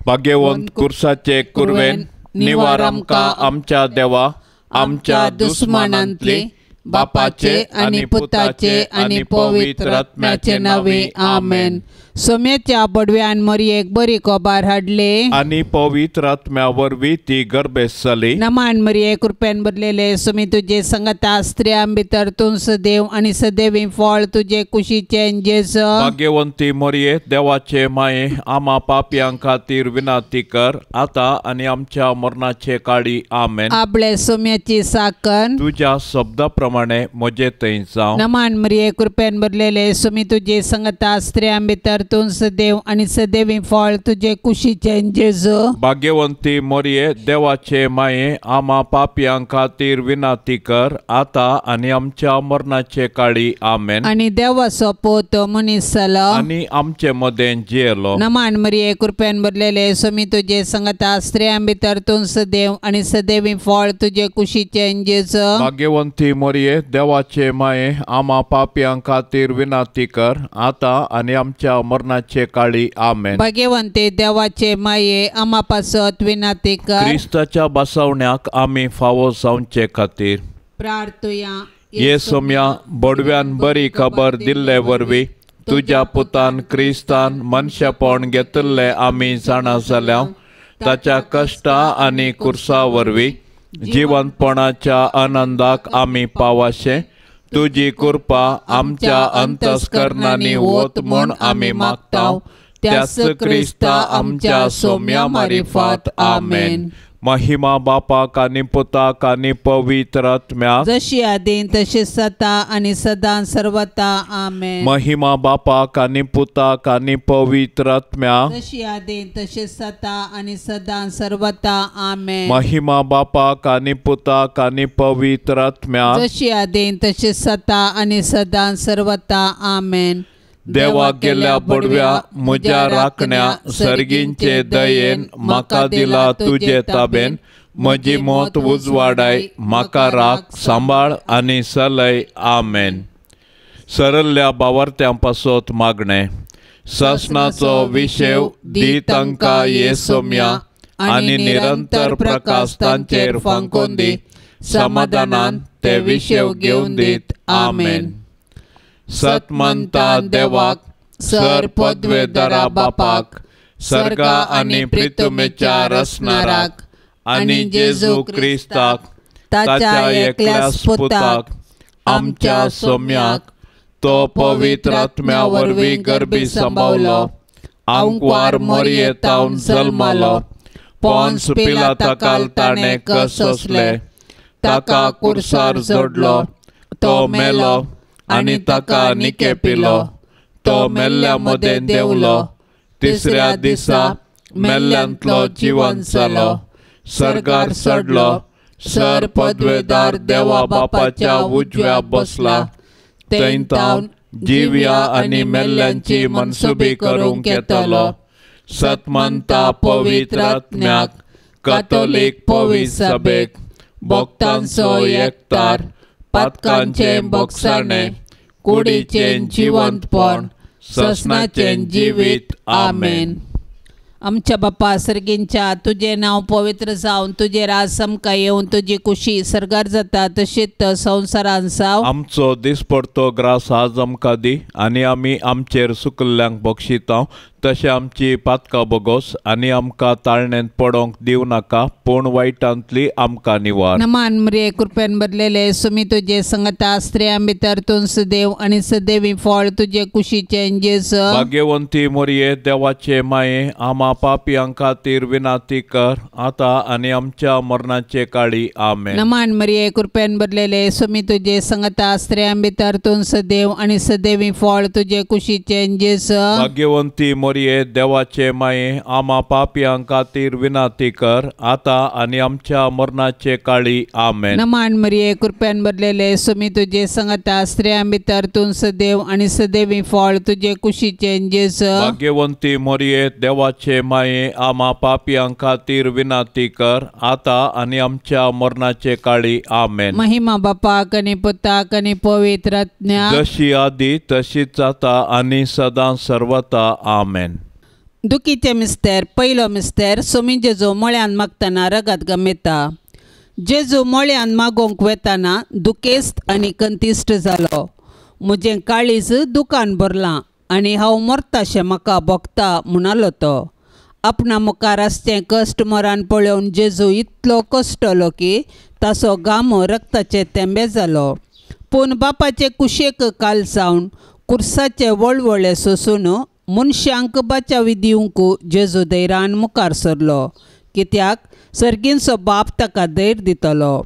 भाग्यवंत कुर्साचे कुरवेन निवार आमकां आमच्या देवा आमच्या दुस्मानांतली बापाचे आनी पुताचे आनी पवित्र आत्म्याचे नावे आमेन. सोम्याच्या बडव्यान मरियेक बरी खबर हाडले आनी पवित्र आत्म्या वरवीं ती गर्भेस्त जाली. नमान मरिये कृपेन भरलेले सुमी तुजे संगता स्त्रियां भितर तूं सदैव आनी सदैवी फळ तुजे कुशीचें जेजू. भाग्यवंती मरिये देवाचे माये आमा पापयां खातीर विनंती कर आतां आनी आमच्या मरणाचे काळी आमेन. आपले सोम्याची साकन तुज्या शब्दा प्रमाणे म्हजे थंय जावं. नमान मरिये कृपेन भरलेले सुमी तुजे संगता स्त्रियां भितर तूं सदैव आनी सदैवी फळ तुजे कुशीचें जेजू. भाग्यवंती मरिये देवाचे माये आमा पापयां खातीर विनंती कर आतां आनी आमच्या मरणाचे काळी आमेन. आनी देवाचो पूत मनीस जालो आनी आमचे मदें जियेलो. नमान मरिये कृपेन भरलेले सुमी तुजे संगता स्त्रियां भितर तूं सदैव आनी सदैवी फळ तुजे कुशीचें जेजू. भाग्यवंती मरिये देवाचे माये आमा पापयां खातीर विनंती कर आतां आनी आमच्या मरणाचे काळी आमेन. भाग्यवंती देवाचे माये आमा पासत विनंती कर. क्रिस्ताच्या बसवण्याक आमी फावो जावचे खातीर प्रार्थुया. ये सोम्या बडव्यान बरी खबर दिल्ले वरवीं तुज्या पुतान क्रिस्तान मनशेपण घेतिल्लें आमी जाणा जाल्या. ताच्या कश्टा आनी कुर्सा वरवीं जिवंतपणाच्या आनंदाक आमी पावाशें तुजी कृपा आमच्या अंतस्करणांनी वत म्हूण आमी मागता. त्याच क्रिस्ता आमच्या सोम्या मारिफात आमेन. महिमा बापाक आनी पुताक आनी पवित्र आत्म्याक जशी आदीं तशी सदा आनी सदां सर्वता आमेन. महिमा बापाक आनी पुताक आनी पवित्र आत्म्याक जशी आदीं तशी सदा आनी सदां सर्वता आमेन. महिमा बापाक आनी पुताक आनी पवित्र आत्म्याक जशी आदीं तशी सदा आनी सदां सर्वता आमेन. देवा गेल्या बडव्या म्हज्या राखण्या सर्गींचे दयेन म्हाका दिला तुजे ताबेन. म्हजी मत उजवाडाय म्हाका राख सांबाळ आनी सलय आमेन. सरल्ल्या बावर्त्यां पासत मागणें. सासणाचो विशेव दी तांकां ये सोम्या आनी निरंतर प्रकाश तांचेर फांकोवन दी. समाधानान ते विशेव घेवन दीत आमेन. सतमंता देवाक सर पदवेदारा बापाक सर्गा आनी प्रितुमेच्या रसणाराक आनी जेजू क्रिस्ताक ताच्या एकल्याच पुताक आमच्या सोम्याक तो पवित्र आत्म्या वरवीं गर्भी सांबावलो आंकवार मोरयेतावन जल्मालो पोन्स पिलाताकाल ताणें कस सोंसले ताका कुर्सार जोडलो तो मेलो आनी ताका निके पिलो तो मेल्ल्या मदें देंवलो तिसऱ्या दिसा मेल्ल्यांतलो जिवन जालो सर्गार चडलो सर पदवेदार देवा बापाच्या उजव्या बसला थंय तावन जिव्या आनी मेल्ल्यांची मनसुबी करूंक येतलो. सतमंता पवित्र आत्म्याक कथोलीक पवित्र सभेक भक्तांचो एकतार पातकांचें बोगसाणें कुडीचें जिवंतपण ससनाचें जिवीत आमेन. आमच्या बापा सर्गींच्या तुजें नांव पवित्र जावन तुजें राज आमकां येवन तुजी कुशी सर्गार जाता तशीच संवसारान जावं. आमचो दिसपडतो ग्रास आज आमकां दी आनी आमी आमचेर सुकल्ल्यांक बक्षिता तशें आमची पातकां बोगोस आनी आमकां ताळणेंत पडोंक दिवं नाका पूण वायटांतली आमकां निवार. नमान मरिये कृपेन भरलेले सुमी तुजे संगता स्त्रियां भितर तूं सदैव आनी सदैवी फळ तुजे कुशीचें जेजू. भाग्यवंती मरिये देवाचे माये आमा पापयां खातीर विनंती कर आतां आनी आमच्या मरणाचे काळी आमेन. नमान मरिये कृपेन भरलेले सुमी तुजे संगता स्त्रियां भितर तूं सदैव आनी सदैवी फळ तुजे कुशीचें जेजू. भाग्यवंती मरिये देवाचे माये आमा पापयां खातीर विनंती कर आतां आनी आमच्या मरणाचे काळी आमेन. नमान मरिये कृपेन भरलेले सुमी तुजे संगता स्त्रियां भितर तूं सदैव आनी सदैवी फळ तुजे कुशीचें जेजू. भाग्यवंती मरिये देवाचे माये आमा पापयां खातीर विनंती कर आतां आनी आमच्या मरणाचे काळी आमेन. महिमा बापाक आनी पुताक आनी पवित्र आत्म्याक जशी आदी तशीच जाता आनी सदां सर्वता आमेन. दुखीचे मिस्तेर पयलो मिस्तेर सोमी जेजू मळ्यान मागतना रगत गमेता. जेजू मळ्यान मागोवंक वेताना दुखेस्त आनी कंतिश्ट जालो. म्हजें काळीज दुकान भरलां आनी हांव मरताशें म्हाका भोगता म्हणालो तो. आपणा मुखार आसचें कश्ट मरान पळोवन जेजू इतलो कश्टलो की ताचो गामो रक्ताचे तेंबे जालो. पूण बापाचे कुशेक काल जावन कुर्साचे वळवळे सोसून मनशांक बचावी दिवंक जेजू धैर्यान मुखार सरलो, कित्याक सर्गींचो बाप ताका धैर्य दितलो.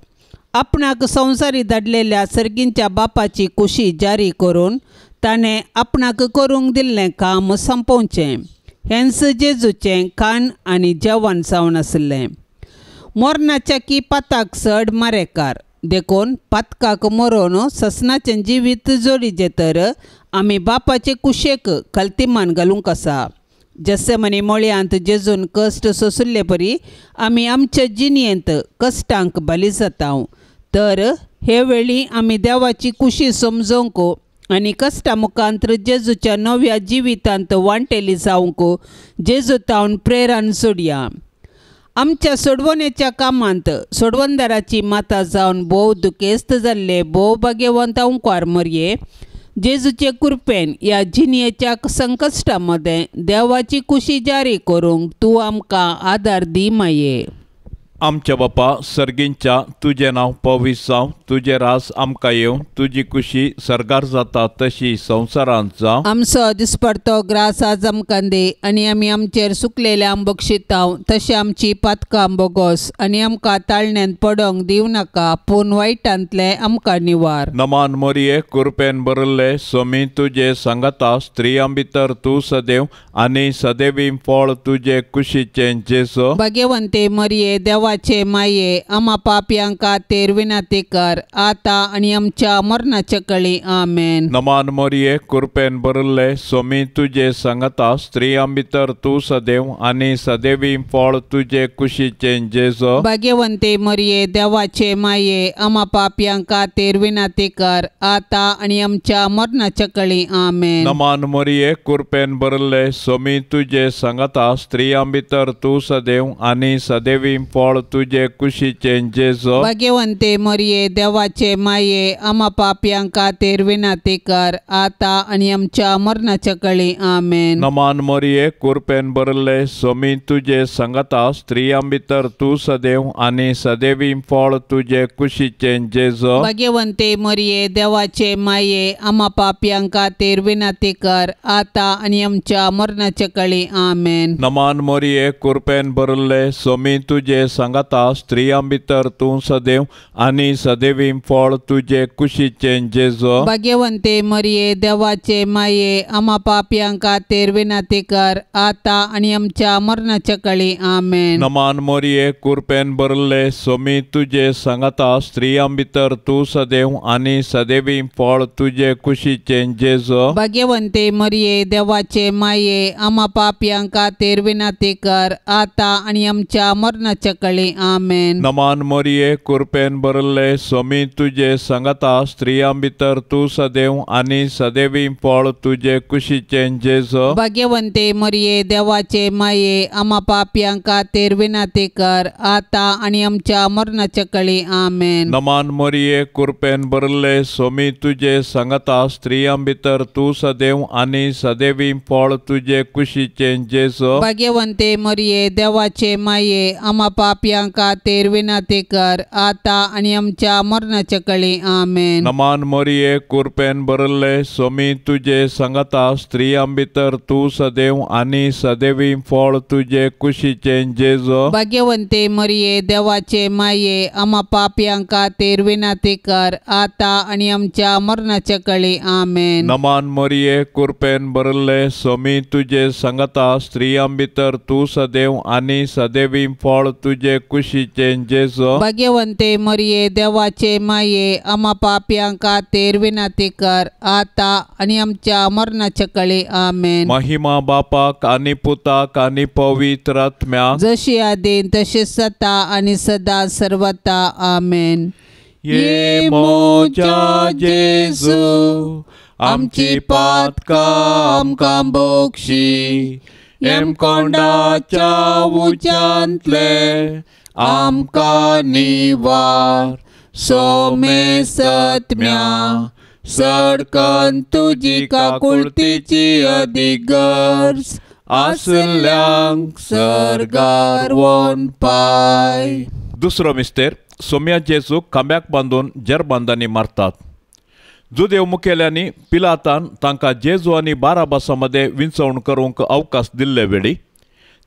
आपणाक संवसारी धाडलेल्या सर्गींच्या बापाची कुशी जारी करून ताणें आपणाक करूंक दिल्लें काम सोंपोवचें. हेंच जेजूचें खाण आनी जेवण जावन आशिल्लें. मरणाच्या की पाताक चड मारेकार, देखून पातकाक मरोवन ससनाचें जिवीत जोडीचें तर आमी बापाचे कुशेक खलतीमान घालूंक आसा. जस्सेमनी मळयांत जेजून कश्ट सोंशिल्ले परी आमी आमचे जिणेंत कश्टांक बली जाता. तर हे वेळी आमी देवाची कुशी समजोवंक आनी कश्टा मुखांत जेजूच्या नव्या जिवितांत वांटेली जावंक जेजू तावन प्रेरण सोडया. आमच्या सोडवणेच्या कामांत सोडवणदाराची माता जावन भोव दुखेस्त जाल्ले भोव भाग्यवंत अंकार मरये जेजूचे कृपेन ह्या जिणेच्या संकश्टा मदें देवाची कुशी जारी करूंक तूं आमकां आदार दी माये. आमच्या बापा सर्गींच्या तुजें नांव पवित्र जावं, तुजें राज आमकां येवं, तुजी कुशी सर्गार जाता तशी संवसारांत जावं. आमचो दिसपडतो ग्रास आज आमकां दी आनी आमी आमचेर सुकलेल्या बक्षितांव तशें आमची पातकां बोगोस आनी आमकां ताळण्यांत पडोंक दिवं नाका, पूण वायटांतलें आमकां निवार. नमान मोरये कृपेन भरिल्ले स्वामी तुजे सांगाता, स्त्रियां भितर तूं सदैव आनी सदैवी फळ तुजे कुशीचें जेजू. भाग्यवंते मरये देवाचे माये आमा पापयांक खातीर विनंती कर आता आनी आमच्या मरणाच्या कळी. आमेन. नमान मोरये कृपेन भरिल्ले स्वामी तुजे सांगाता, स्त्रियां भितर तूं सदैव आनी सदैवी फळ तुजे कुशीचें जेजू. भाग्यवंते मरये देवाचे माये आमा पापयांक खातीर विनंती कर आता आनी आमच्या मरणाच्या कळी. आमेन. नमान मोरये कृपेन भरिल्ले स्वामी तुजे सांगाता, स्त्रियां भितर तूं सदैव आनी सदैवी फळ तुजे कुशीचें जेजू. भाग्यवंते मरये देवाचे माये आमा पापयांक खातीर विनंती कर आता आनी आमच्या मरणाच्या कळी. आमेन. नमान मोरये कृपेन भरिल्ले स्वामी तुजे सांगाता, स्त्रियां भितर तूं सदैव आनी सदैवी फळ तुजे कुशीचें जेजू. भाग्यवंते मरये देवाचे माये आमा पापयांक खातीर विनंती कर आता आनी आमच्या मरणाच्या कळी. आमेन. नमान मोरये कृपेन भरिल्ले स्वामी तुजे सांगाता, स्त्रियां भितर तूं सदैव आनी सदैवी फळ तुजे कुशीचें जेजू. भाग्यवंते मरये देवाचे माये आमा पापयांक खातीर विनंती कर आता आनी आमच्या मरणाच्या कळी. आमेन. नमान मोरये कृपेन भरिल्ले स्वामी तुजे सांगाता, स्त्रियां भितर तूं सदैव आनी सदैवी फळ तुजे कुशीचें जेजू. भाग्यवंते मरये देवाचे माये आमा पापयांक खातीर विनंती कर आता आनी आमच्या मरणाच्या कळी. आमेन. नमान मोरये कृपेन भरिल्ले स्वामी तुजे सांगाता, स्त्रियां भितर तूं सदैव आनी सदैवी फळ तुजे कुशीचें जेजू. भाग्यवंते मरये देवाचे माये आमा पापयांक खातीर विनंती कर आता आनी आमच्या मरणाच्या कळी. आमेन. नमान मोरये कृपेन भरिल्ले स्वामी तुजे सांगाता, स्त्रियां भितर तूं सदैव आनी सदैवी फळ तुजे कुशीचें जेजू. भाग्यवंते मरये देवाचे माये आमा पापयांक खातीर विनंती कर आता आनी आमच्या मरणाच्या कळी. आमेन. नमान मोरये कृपेन भरिल्ले स्वामी तुजे सांगाता, स्त्रियां भितर तूं सदैव आनी सदैवी फळ तुजे कुशीचें जेजू. भाग्यवंते मरये देवाचे माये आमा पापयांक खातीर विनंती कर आता आनी आमच्या मरणाच्या कळी. आमेन. नमान मोरये कृपेन भरिल्ले स्वामी तुजे सांगाता, स्त्रियां भितर तूं सदैव आनी सदैवी फळ तुजे कुशीचें जेजू. भाग्यवंते मरये देवाचे माये आमा पापयांक खातीर विनंती कर आता आनी आमच्या मरणाच्या कळी. आमेन. महिमा बापाक आनी पुताक आनी पवित्र आत्म्याक, जशी आदीन तशी सता आनी सदा सर्वता. आमेन. ये मोजा जेजू आमची पातकां आमकां बोक्षी, हेमकोंडाच्या उज्यांतले आमकां निवार. सोमेसत्म्या सडकन तुजी काकुळतीची अदीक गरज आसल्यांक सर्गार वोन पाय. दुसरो मिस्तेर सोम्या जेजूक खांब्याक बांदून जेरबांदांनी मारतात. जुदेव मुखेल्यांनी पिलातान तांकां जेजू आनी बाराबासा मदें विंचवण करूंक अवकाश दिल्ले वेळी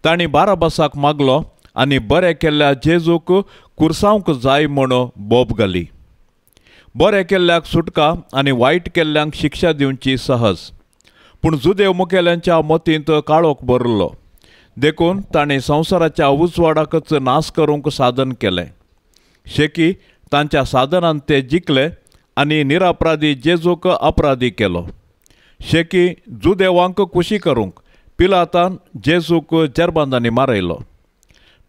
तांणी बाराबासाक मागलो आनी बरें केल्ल्या जेजूक कुर्सावंक जाय म्हूण बोब घाली. बरें केल्ल्याक सुटका आनी वायट केल्ल्यांक शिक्षा दिवची सहज. पूण जुदेव मुखेल्यांच्या मतींत काळोख भरिल्लो, देखून ताणें संवसाराच्या उजवाडाकच नाश करूंक साधन केलें. शेकी तांच्या साधनान ते जिखले आनी निरापराधी जेजूक अपराधी केलो. शेकी जुदेवांक खुशी करूंक पिलातान जेजूक जेरबांदांनी मारयलो.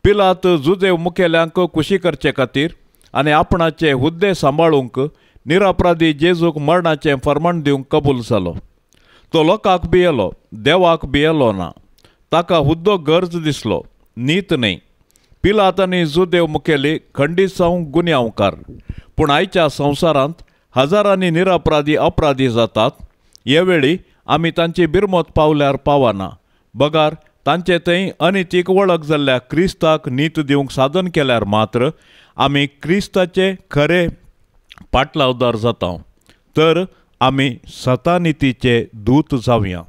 पिलात जुदेव मुखेल्यांक खुशी करचे खातीर आनी आपणाचे हुद्दे सांबाळूंक निरापराधी जेजूक मरणाचें फर्माण दिवंक कबूल जालो. तो लोकांक भियेलो, देवाक भियेलो ना. ताका हुद्दो गरज दिसलो, नीत न्हय. पिलात आनी जुदेव मुखेली खंडीत जावंक गुन्यांवकार. पूण आयच्या संवसारांत हजारांनी निरापराधी अपराधी जातात. हे वेळी आमी तांची बिरमत पावल्यार पावना, बगार तांचे थंय अनितीक वळख जाल्ल्या क्रिस्ताक नीत दिवंक साधन केल्यार मात्र आमी क्रिस्ताचे खरे पाटलावदार जाता. तर आमी सतानितीचे दूत जावया.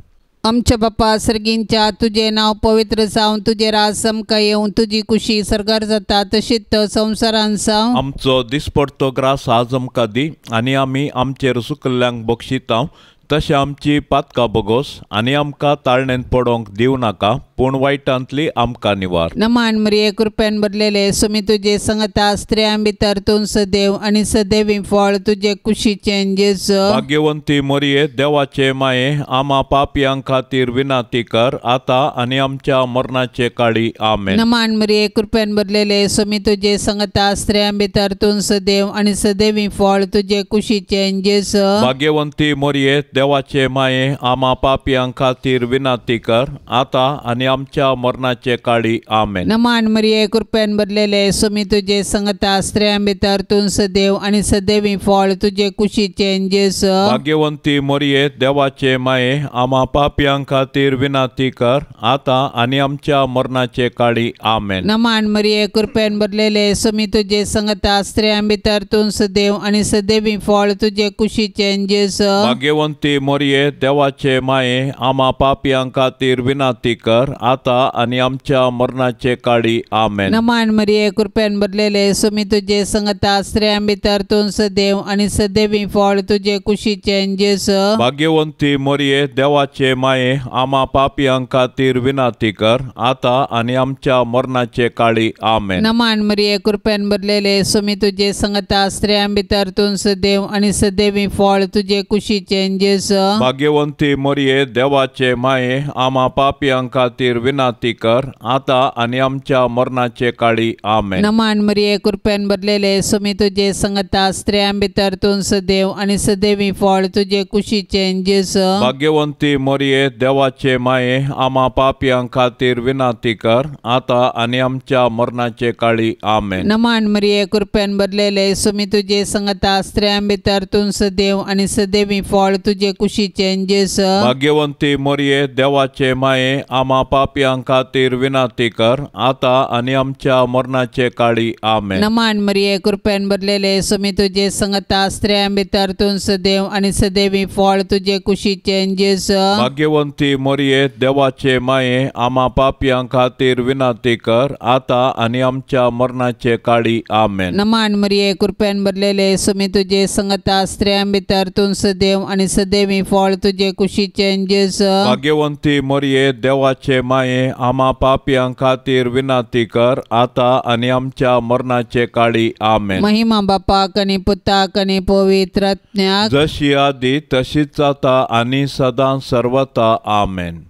आमच्या बापा सर्गींच्या तुजें नांव पवित्र जावं, तुजें राज आमकां येवं, तुजी कुशी सर्गार जाता तशीच संवसारान जावं. आमचो दिसपडतो ग्रास आज आमकां दी आनी आमी आमचेर सुकल्ल्यांक बक्षितांव तशें आमची पातकां बोगोस आनी आमकां ताळणेंत पडोवंक दिवं नाका, पूण वायटांतली आमकां निवार. नमान मरिये कृपेन भरलेले सुमी तुजे संगता, स्त्रियां भितर तूं सदैव आनी सदैवी फळ तुजे कुशीचें जेजू. भाग्यवंती मरिये देवाचे माये, आमा पापयां खातीर विनंती कर आतां आनी आमच्या मरणाचे काळी. आमेन. नमान मरिये कृपेन भरलेले सुमी तुजे संगता, स्त्रियां भितर तूं सदैव आनी सदैवी फळ तुजे कुशीचें जेजू. भाग्यवंती मरिये देवाचे माये, आमा पापयां खातीर विनंती कर आतां आनी आमच्या मरणाचे काळी. आमेन. नमान मरिये कृपेन भरलेले सुमी तुजे संगता, स्त्रियां भितर तूं सदैव आनी सदैवी फळ तुजे कुशीचें जेजू. भाग्यवंती मरिये देवाचे माये, आमा पापयां खातीर विनंती कर आतां आनी आमच्या मरणाचे काळी. आमेन. नमान मरिये कृपेन भरलेले सुमी तुजे संगता, स्त्रियां भितर तूं सदैव आनी सदैवी फळ तुजे कुशीचें जेजू. भाग्यवंती मरिये देवाचे माये, आमा पापयां खातीर विनंती कर आतां आनी आमच्या मरणाचे काळी. आमेन. नमान मरिये कृपेन भरलेले सुमी तुजे संगता, स्त्रियां भितर तूं सदैव आनी सदैवी फळ तुजे कुशीचें जेजू. भाग्यवंती मरिये देवाचे माये, आमा पापयां खातीर विनंती कर आतां आनी आमच्या मरणाचे काळी. आमेन. नमान मरिये कृपेन भरलेले सुमी तुजे संगता, स्त्रियां भितर तूं सदैव आनी सदैवी फळ तुजे कुशीचें जेजू. भाग्यवंती मरिये देवाचे माये, आमा पापयां खातीर विनंती कर आतां आनी आमच्या मरणाचे काळी. आमेन. नमान मरिये कृपेन भरलेले सुमी तुजे संगता, स्त्रियां भितर तूं सदैव आनी सदैवी फळ तुजे कुशीचें जेजू. भाग्यवंती मरिये देवाचे माये, आमा पापयां खातीर विनंती कर आतां आनी आमच्या मरणाचे काळी. आमेन. नमान मरिये कृपेन भरलेले सुमी तुजे संगता, स्त्रियां भितर तूं सदैव आनी सदैवी फळ तुजे कुशीचें जेजू. भाग्यवंती मरिये देवाचे माये, आमा पापयां खातीर विनंती कर आतां आनी आमच्या मरणाचे काळी. आमेन. नमान मरिये कृपेन भरलेले सुमी तुजे संगता, स्त्रियां भितर तूं सदैव आनी सदैवी फळ तुजे कुशीचें जेजू. भाग्यवंती मरिये देवाचे माये, आमा पापयां खातीर विनंती कर आतां आनी आमच्या मरणाचे काळी. आमेन. नमान मरिये कृपेन भरलेले सुमी तुजे संगता, स्त्रियां भितर तूं सदैव आनी सदैवी फळ तुजे कुशीचें जेजू. भाग्यवंती मरिये देवाचे माये, आमा पापयां खातीर विनंती कर आतां आनी आमच्या मरणाचे काळी. आमेन. महिमा बापाक आनी पुताक आनी पवित्र आत्म्याक, जशी आदी तशीच जाता आनी सदां सर्वता. आमेन.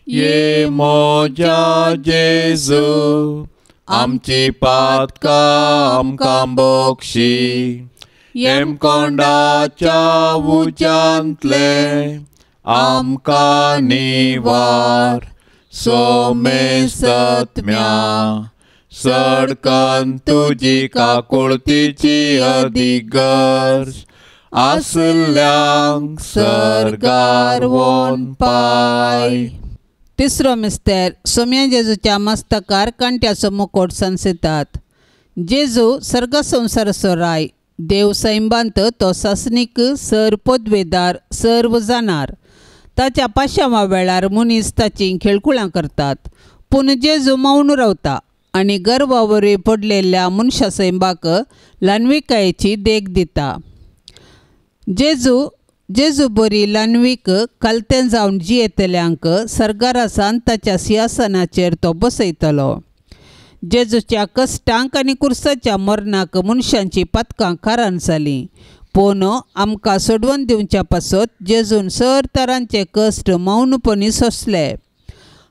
ये मोजा जेजू, आमची पातकां आमकां बक्षी, हेमकोंडाच्या उज्यांतले आमकां निवार. सोमेस्तत्म्या सडकन तुजी काकुळतीची अदीक गरज आसल्यांक सर्गार वोन पाय. तिसरो मिस्तेर सोम्या जेजूच्या मस्तकार कांट्याचो मुकोट सांसतात. जेजू सर्ग संवसाराचो राय, देव सैंबांत तो सासणीक सर पदवेदार सर्व जाणार. ताच्या पाशांवा वेळार मनीस ताचीं खेळकुळां करतात, पूण जेजू मौन रावता आनी गर्वा वरवीं पडलेल्या मनशा सैंबाक ल्हानविकायेची देख दिता. जेजू बरी ल्हानवीक कालतें जावन जियेतल्यांक सर्गारासान ताच्या सिंहासनाचेर तो बसयतलो. जेजूच्या कश्टांक आनी कुर्साच्या मरणाक मनशांची पातकां कारण जालीं, पूण आमकां सोडवून दिवच्या पासत जेजून सर तरांचे कश्ट मौनपणी सोंसले.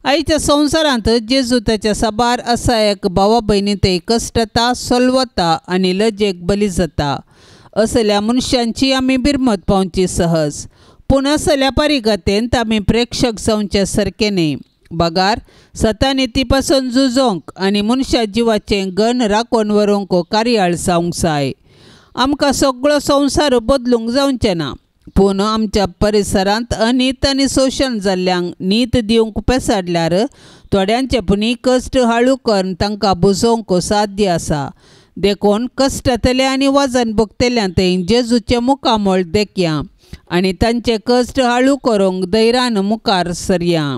आयच्या संवसारांत जेजू ताच्या साबार असायक भावा भयणी ते कश्टता सोलवता आनी लजेक बली जाता. असल्या मनशांची आमी बिरमत पावची सहज, पूण असल्या परिगतेंत आमी प्रेक्षक जावचे सारकें न्ही. बगार सतानिती पासून झुजोंक आनी मनशा जिवाचें गण राखून व्हरूंक कार्याळ जावंक जाय. आमकां सगळो संवसार बदलूंक जावचें ना, पूण आमच्या परिसरांत अनीत आनी शोशण जाल्ल्यांक नीत दिवंक पेसाडल्यार थोड्यांचे पुणी कश्ट हाळू करून तांकां बुजोवंक साध्य आसा. देखून कश्टांतले आनी वजन भोगतल्या थंय जेजूचें मुखामळ देखया आनी तांचे कश्ट हाळू करूंक धैर्यान मुखार सरया.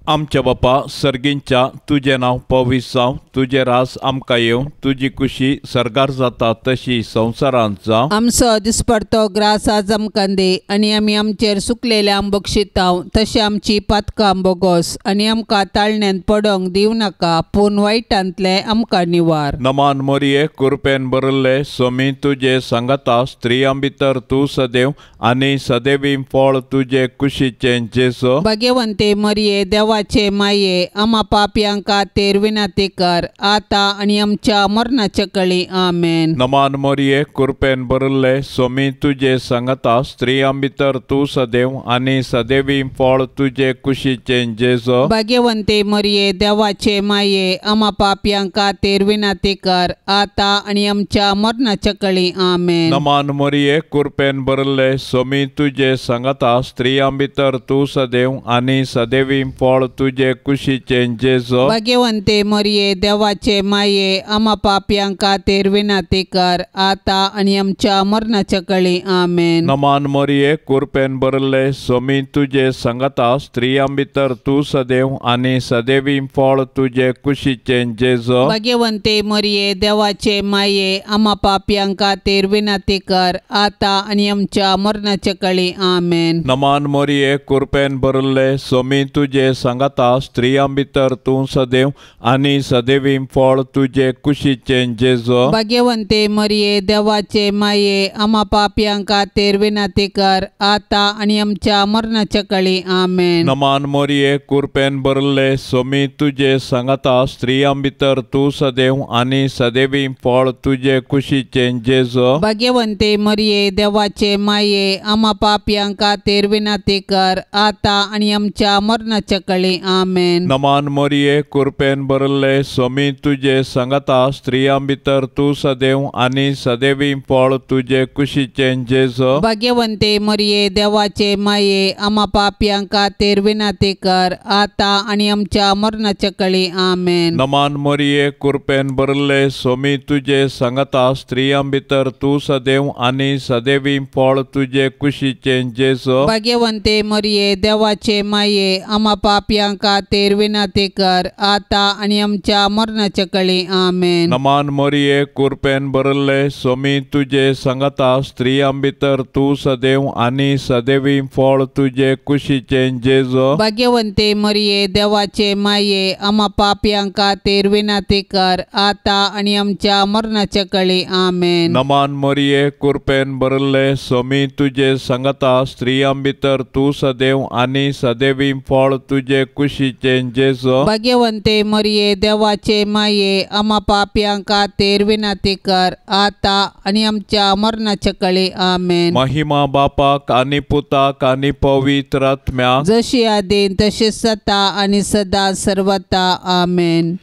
आमच्या बापा सर्गींच्या तुजें नांव पवित्र जावं, तुजें रास आमकां येवं, तुजी कुशी सर्गार जाता तशी संवसारांत जावं. आमचो दिसपडतो ग्रास आज आमकां दी आनी आमी आमचेर सुकलेल्या बक्षितांव तशें आमची पातकां बोगोस आनी आमकां ताळण्यांत पडोंक दिवं नाका, पूण वायटांतलें आमकां निवार. नमान मोरये कुरपेन भरिल्ले सोमी तुजे सांगाता, स्त्रियां भितर तूं सदैव आनी सदैवी फळ तुजे कुशीचें जेजू. भाग्यवंते मरये देवाचे माये, आमा पापयांक खातीर विनंती कर आतां आनी आमच्या मरणाच्या कळी. आमेन. नमान मोरये कुरपेन भरिल्ले सोमी तुजे सांगाता, स्त्रियां भितर तूं सदैव आनी सदैवी फळ तुजे कुशीचें जेजू. भाग्यवंते मरये देवाचे माये, आमा पापयांक खातीर विनंती कर आतां आनी आमच्या मरणाच्या कळी. आमेन. नमान मोरये कुरपेन भरिल्ले सोमी तुजे सांगाता, स्त्रियां भितर तूं सदैव आनी सदैवी फळ तुजे कुशीचें जेजू. भाग्यवंते मरये देवाचे माये, आमा पापयांक खातीर विनंती कर आतां आनी आमच्या मरणाच्या कळी. आमेन. नमान मोरये कुरपेन भरिल्ले सोमी तुजे सांगाता, स्त्रियां भितर तूं सदैव आनी सदैवी फळ तुजे कुशीचें जेजू. भाग्यवंते मरये देवाचे माये, आमा पापयांक खातीर विनंती कर आतां आनी आमच्या मरणाच्या कळी. आमेन. नमान मोरये कुरपेन भरिल्ले सोमी तुजे सांगाता, स्त्रियां भितर तूं सदैव आनी सदैवी फळ तुजे कुशीचें जेजू. भाग्यवंते मरये देवाचे माये, आमा पापयांक खातीर विनंती कर आतां आनी आमच्या मरणाच्या कळी. आमेन. नमान मोरये कुरपेन भरिल्ले सोमी तुजे सांगाता, स्त्रियां भितर तूं सदैव आनी सदैवी फळ तुजे कुशीचें जेजू. भाग्यवंते मरये देवाचे माये, आमा पापयांक खातीर विनंती कर आतां आनी आमच्या मरणाच्या कळी. आमेन. नमान मोरये कुरपेन भरिल्ले सोमी तुजे सांगाता, स्त्रियां भितर तूं सदैव आनी सदैवी फळ तुजे कुशीचें जेजू. भाग्यवंते मरये देवाचे माये, आमा पापयांक खातीर विनंती कर आतां आनी आमच्या मरणाच्या कळी. आमेन. नमान मोरये कुरपेन भरिल्ले सोमी तुजे सांगाता, स्त्रियां भितर तूं सदैव आनी सदैवी फळ तुजे कुशीचें जेजू. भाग्यवंते मरये देवाचे माये, आमा पापयांक खातीर विनंती कर आतां आनी आमच्या मरणाच्या कळी. आमेन. नमान मोरये कुरपेन भरिल्ले सोमी तुजे सांगाता, स्त्रियां भितर तूं सदैव आनी सदैवी फळ तुजे कुशीचें जेजू. भाग्यवंते मरये देवाचे माये, आमा पापयांक खातीर विनंती कर आतां आनी आमच्या मरणाच्या कळी. आमेन. नमान मोरये कुरपेन भरिल्ले सोमी तुजे सांगाता, स्त्रियां भितर तूं सदैव आनी सदैवी फळ तुजे तुजे कुशीचें जेजू भाग्यवंते मरिये देवाचे माये आमा पापयां खातीर विनंती कर आता आनी आमच्या मरणाच्या कळे आमेन. महिमा बापाक आनी पुताक आनी पवित्र आत्म्याक जशी आदीन तशी सता आनी सदा सर्वता आमेन.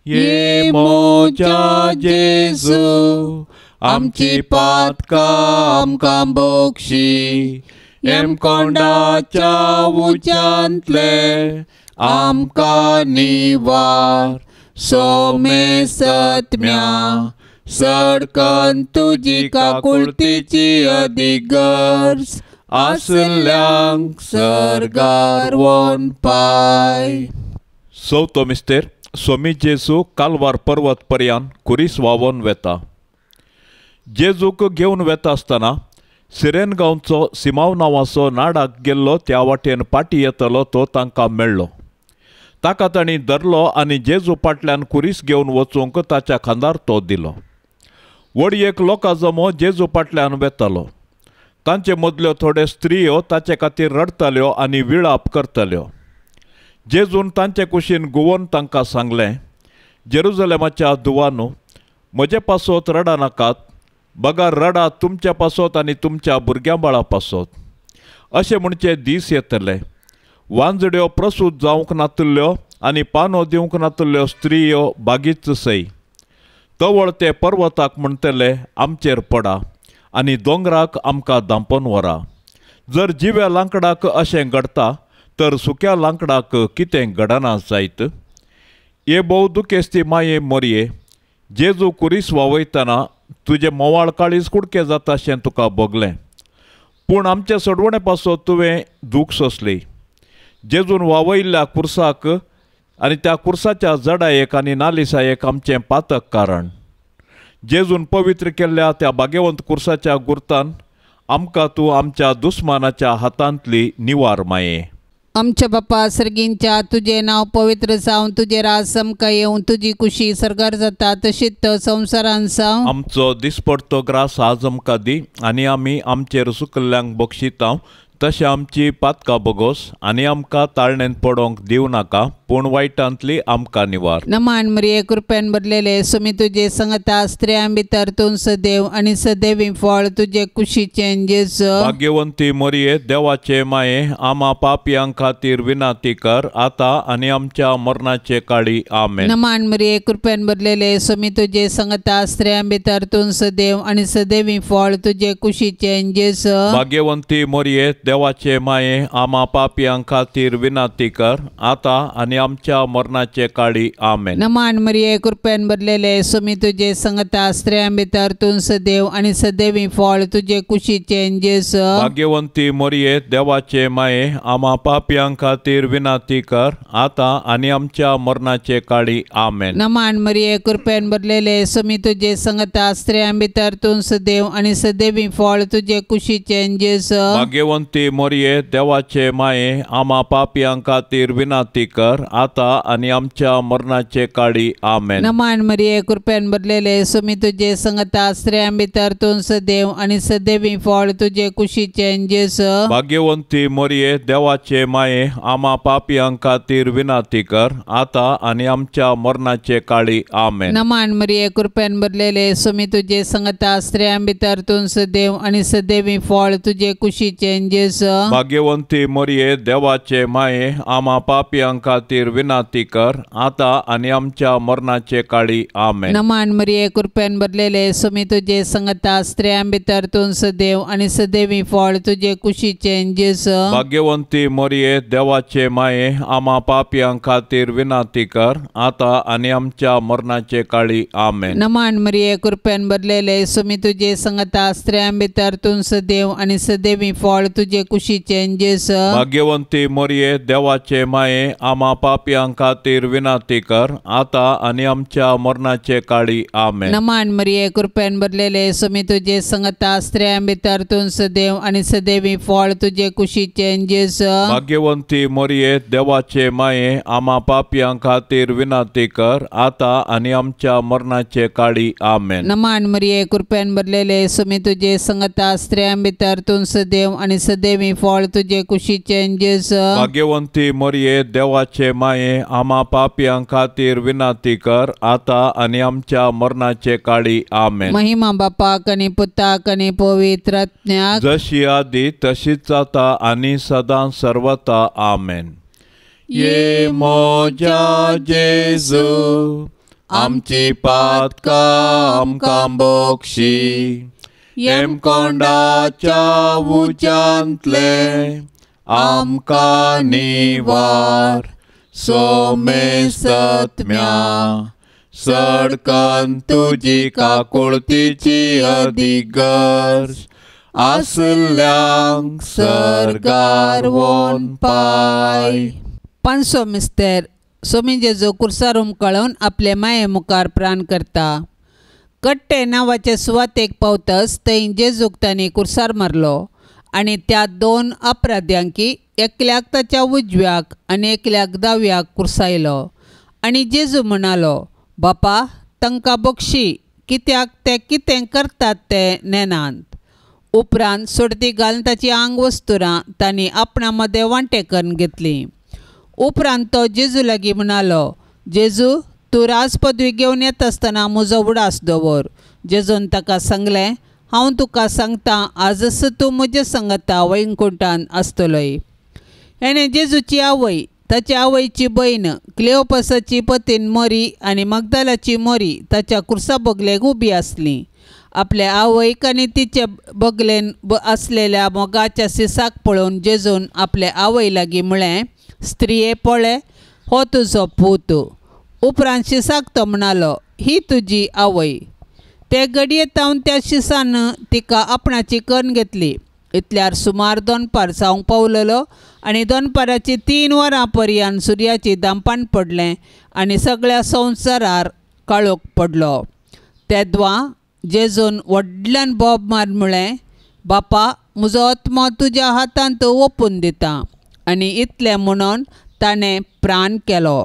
ये मोजा जेजू आमची पातकां आमकां बोक्षी हेमकोंडाच्या उज्यांतले आमकां निवार सोमे सत्म्या सडकन तुजी काकुळतीची अदीक गरज आसल्यांक सर्गार वोन पाय. चवथो मिस्तेर स्वामी जेजू कालवार पर्वत पर्यान कुरीस व्हांवोन वेता. जेजूक घेवन वेता आसतना सिरेन गांवचो सिमाव नांवाचो नाडाक गेल्लो त्या वाटेन पाटी येतलो तो तांकां मेळ्ळो. ताका तांणी धरलो आनी जेजू फाटल्यान कुरीस घेवन वचूंक ताच्या खांदार तो दिलो. व्हड एक लोकां जमो जेजू फाटल्यान वेतालो. तांचे मदल्यो थोड्यो स्त्रियो ताचे खातीर रडटाल्यो आनी विळाप करताल्यो. जेजून तांचे कुशीन गुवोन तांकां सांगलें, जेरुजलेमाच्या धुवानू म्हजे पासत रडा नाकात, बगर रडा तुमच्या पासत आनी तुमच्या भुरग्यां बाळा पासत. अशें म्हणचे दीस येतले वांजड्यो प्रसूत जावंक नातल्यो आनी पानो दिवंक नातल्यो स्त्रियो बागीच सय. तवळ ते पर्वताक म्हणटले आमचेर पडा आनी दोंगराक आमकां धांपून व्हरा. जर जिव्या लांकडाक अशें घडटा तर सुक्या लांकडाक कितें घडना जायत. हे भोव दुखेस्ती माये मोरये जेजू कुरीस व्हांवयतना तुजें मोवाळ काळीज कुडके जाता अशें तुका भोगलें, पूण आमचे सोडवणे पासत तुवें दूख सोंसली. जेजून व्हांवयल्ल्या कुर्साक आनी त्या कुर्साच्या जडायेक आनी नालिसायेक आमचें पातक कारण. जेजून पवित्र केल्ल्या त्या भाग्यवंत कुर्साच्या गुर्तान आमकां तूं आमच्या दुस्मानाच्या हातांतली निवार माये. आमच्या बापा सर्गींच्या तुजें नांव पवित्र जावं, तुजें राज आमकां येवं, तुजी कुशी सर्गार जाता तशीच संवसारान जावं. आमचो दिसपडतो ग्रास आज आमकां दी आनी आमी आमचेर सुकल्ल्यांक बक्षितांव तशें आमची पातकां बोगोस आनी आमकां ताळणेंत पडोंक दिवं नाका, पूण वायटांतली आमकां निवार. नमान मरिये कृपेन भरलेले सुमी तुजे संगता स्त्रियां भितर तूं सदैव आनी सदैवी फळ तुजे कुशीचें जेजू. भाग्यवंती मरिये देवाचे माये आमा पापयां खातीर विनंती कर आता आनी आमच्या मरणाचे काळी आमेन. नमान मरिये कृपेन भरलेले सुमी तुजे संगता स्त्रियां भितर तूं सदैव आनी सदैवी फळ तुजे कुशीचें जेजू. भाग्यवंती मरिये देवाचे माये आमा पापयां खातीर विनंती कर आता आनी आमच्या मरणाचे काळी आमेन. नमान मरिये कृपेन भरलेले सुमी तुजे संगता स्त्रियां भितर तूं सदैव आनी सदैवी फळ तुजे कुशीचें जेजू. भाग्यवंती मरिये देवाचे माये आमा पापयां खातीर विनंती कर आता आनी आमच्या मरणाचे काळी आमेन. नमान मरिये कृपेन भरलेले सुमी तुजे संगता स्त्रियां भितर तूं सदैव आनी सदैवी फळ तुजे कुशीचें जेजू. भाग्यवंती मरिये देवाचे माये आमा पापयां खातीर विनंती कर आता आनी आमच्या मरणाचे काळी आमेन. नमान मरिये कृपेन भरलेले सुमी तुजे संगता स्त्रियां भितर तूं सदैव आनी सदैवी फळ तुजे कुशीचें जेजू. भाग्यवंती मरिये देवाचे माये आमा पापयां खातीर विनंती कर आता आनी आमच्या मरणाचे काळी आमेन. नमान मरिये कृपेन भरलेले सुमी तुजे संगता स्त्रियां भितर तूं सदैव आनी सदैवी फळ तुजे कुशीचें जेजू. भाग्यवंती मरिये देवाचे माये आमा पापयां खातीर विनंती कर आता आनी आमच्या मरणाचे काळी आमेन. नमान मरिये कृपेन भरलेले सुमी तुजे संगता स्त्रियां भितर तूं सदैव आनी सदैवी फळ तुजे कुशीचें जेजू. भाग्यवंती मरिये देवाचे माये आमा पापयां खातीर विनंती कर आता आनी आमच्या मरणाचे काळी आमेन. नमान मरिये कृपेन भरलेले सुमी तुजे संगता स्त्रियां भितर तूं सदैव आनी सदैवी फळ तुजे कुशीचें जेजू. भाग्यवंती मरिये देवाचे माये आमा पापयां खातीर विनंती कर आता आनी आमच्या मरणाचे काळी आमेन. नमान मरिये कृपेन भरलेले सुमी तुजे संगता स्त्रियां भितर तूं सदैव आनी सदैवी फळ तुजे कुशीचें जेजू. भाग्यवंती मरिये देवाचे माये आमा पापयां खातीर विनंती कर आता आनी आमच्या मरणाचे काळी आमेन. नमान मरिये कृपेन भरलेले सुमी तुजे संगता स्त्रियां भितर तूं सदैव आनी सदैवी फळ तुजे कुशीचें जेजू. भाग्यवंती मरिये देवाचे माये, आमा पापयां खातीर विनंती कर आतां आनी आमच्या मरणाचे काळी. आमेन. महिमा बापाक आनी पुताक आनी पवित्र आत्म्याक, जशी आदी तशीच जाता आनी सदां सर्वता. आमेन. ये म्हज्या जेजू, आमची पातकां आमकां बक्षी, येमकोंडाच्या उज्यांतले आमकां निवार, सोमेस्तत्म्या सडकन तुजी काकुळतीची अदीक गरज आसल्यांक सर्गार वोन पाय. पांचसो मिस्तेर. सोमी जेजू कुर्सार उमकळून आपले माये मुखार प्राण करता. कट्टे नांवाचे सुवातेक पावतच थंय जेजूक तांणी कुर्सार मारलो आनी त्या दोन अपराध्यांकी एकल्याक ताच्या उजव्याक आनी एकल्याक दाव्याक कुर्सायलो. आनी जेजू म्हणालो, बापा तांकां बक्षी, कित्याक ते कितें करतात ते नेनात. उपरांत सोडती घालून ताची आंग वस्तुरां तांणी आपणा मदें वांटे करून घेतली. उपरांत तो जेजू लागीं म्हणालो, जेजू तूं राज पदवी घेवन येता आसतना म्हजो उडास दवर. जेजून ताका सांगलें, हांव तुका सांगता, आजच तूं म्हजे सांगता वैकुंठान आसतलोय. हेणें जेजूची आवय, ताची आवयची भयण क्लेओपासाची पतीन मोरी आनी मगदालाची मोरी ताच्या कुर्सा बगलेक उबी आसली. आपल्या आवयक आनी तिचे बगलेन आसलेल्या मोगाच्या सिसाक पळोवन जेजून आपले आवय लागीं म्हळें, स्त्रिये पळय, हो तुजो पूत. उपरांत शिसाक तो म्हणालो, ही तुजी आवय. ते घडये तावन त्या शिसान तिका आपणाची करून घेतली. इतल्यार सुमार दनपार जावंक पावलेलो आनी दनपाराची 3 वरां पर्यंत सुर्याची दांपान पडलें आनी सगळ्या संवसारार काळोख पडलो. तेद्वां जेजून व्हडल्यान बोब मार म्हळें, बापा म्हजो आत्मो तुज्या हातांत ओपून दिता. आनी इतलें म्हणून ताणें प्राण केलो.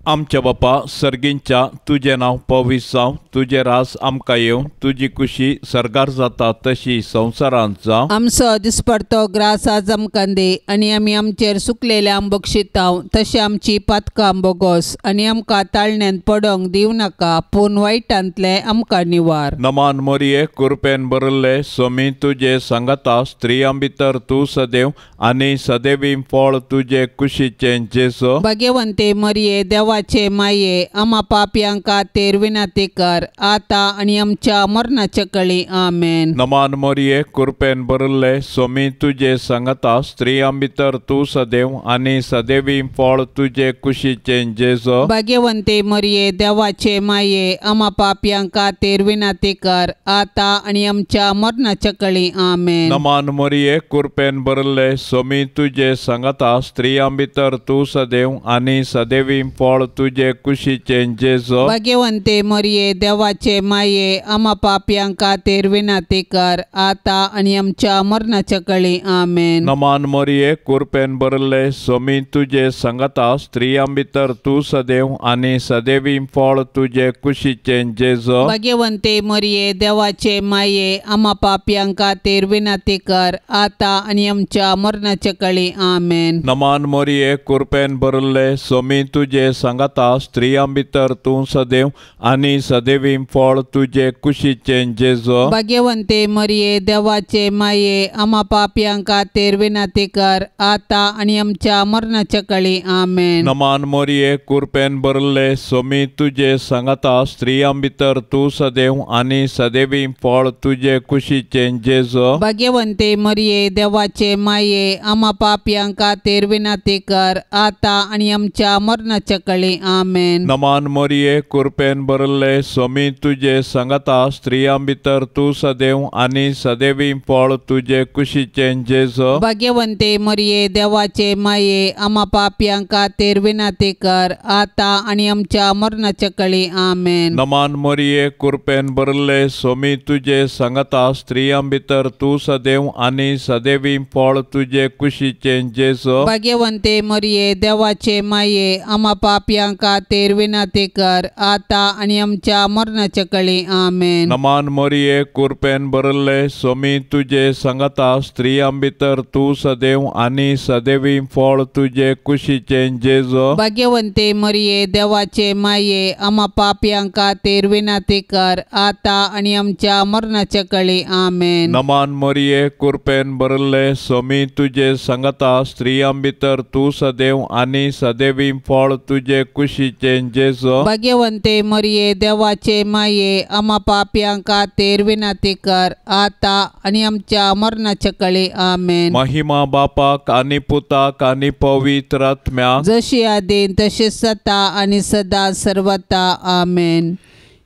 आमच्या बापा सर्गींच्या, तुजें नांव पवित्र जावं, तुजें रास आमकां येवं, तुजी कुशी सर्गार जाता तशी संवसारांत जावं. आमचो दिसपडतो ग्रास आज आमकां दी आनी आमी आमचेर सुकलेल्या बक्षितांव तशें आमची पातकां बोगोस आनी आमकां ताळण्यांत पडोंक दिवं नाका, पूण वायटांतलें आमकां निवार. नमान मोरये, कुरपेन भरिल्ले, सोमी तुजे सांगाता, स्त्रियां भितर तूं सदैव आनी सदैवी फळ तुजे कुशीचें जेजू. भाग्यवंते मरिये देवाचे माये, आमा पापयां खातीर विनंती कर आतां आनी आमच्या मरणाचे कळी. आमेन. नमान मोरये, कुरपेन भरिल्ले, सोमी तुजे सांगाता, स्त्रियां भितर तूं सदैव आनी सदैवी फळ तुजे कुशीचें जेजू. भाग्यवंते मरिये देवाचे माये, आमा पापयां खातीर विनंती कर आतां आनी आमच्या मरणाचे कळी. आमेन. नमान मोरये, कुरपेन भरिल्ले, सोमी तुजे सांगाता, स्त्रियां भितर तूं सदैव आनी सदैवी फळ तुजे कुशीचें जेजू. भाग्यवंते मरिये देवाचे माये, आमा पापयां खातीर विनंती कर आतां आनी आमच्या मरणाचे कळी. आमेन. नमान मोरये, कुरपेन भरिल्ले, सोमी तुजे सांगाता, स्त्रियां भितर तूं सदैव आनी सदैवी फळ तुजे कुशीचें जेजू. भाग्यवंते मरिये देवाचे माये, आमा पापयां खातीर विनंती कर आतां आनी आमच्या मरणाचे कळी. आमेन. नमान मोरये, कुरपेन भरिल्ले, सोमी तुजे सांगाता, स्त्रियां भितर तूं सदैव आनी सदैवी फळ तुजे कुशीचें जेजू. भाग्यवंते मरिये देवाचे माये, आमा पापयां खातीर विनंती कर आतां आनी आमच्या मरणाचे कळी. आमेन. नमान मोरये, कुरपेन भरिल्ले, सोमी तुजे सांगाता, स्त्रियां भितर तूं सदैव आनी सदैवी फळ तुजे कुशीचें जेजू. भाग्यवंते मरिये देवाचे माये, आमा पापयां खातीर विनंती कर आतां आनी आमच्या मरणाचे कळी. आमेन. नमान मोरये, कुरपेन भरिल्ले, सोमी तुजे सांगाता, स्त्रियां भितर तूं सदैव आनी सदैवी फळ तुजे कुशीचें जेजू. भाग्यवंते मरिये देवाचे माये, आमा पापयां खातीर विनंती कर आतां आनी आमच्या मरणाचे कळी. आमेन. नमान मोरये, कुरपेन भरिल्ले, सोमी तुजे सांगाता, स्त्रियां भितर तूं सदैव आनी सदैवी फळ तुजे कुशीचें जेजू. भाग्यवंते मरिये देवाचे माये, आमा पापयां पापयां खातीर विनंती कर आतां आनी आमच्या मरणाच्या कळी. आमेन. नमान मोरये कुरपेन भरले सोमी तुजे सांगाता स्त्रियां भितर तूं सदैव आनी सदैवी फळ तुजे कुशीचें जेजो. भाग्यवंते मरिये देवाचे माये आमा पापयां खातीर विनंती कर आतां आनी आमच्या मरणाच्या कळी. आमेन. नमान मोरये कुरपेन भरले सोमी तुजे सांगाता स्त्रियां भितर तूं सदैव आनी सदैवी फळ तुजे कुशीचें जेजो. भाग्यवंते मरिये देवाचे माये आमा पापयां खातीर विनंती कर आतां आनी आमच्या मरणाच्या कळी. आमेन. महिमा बापाक आनी पुताक आनी पवित्र आत्म्याक जशी आदीन तशी सता आनी सदा सर्वता. आमेन.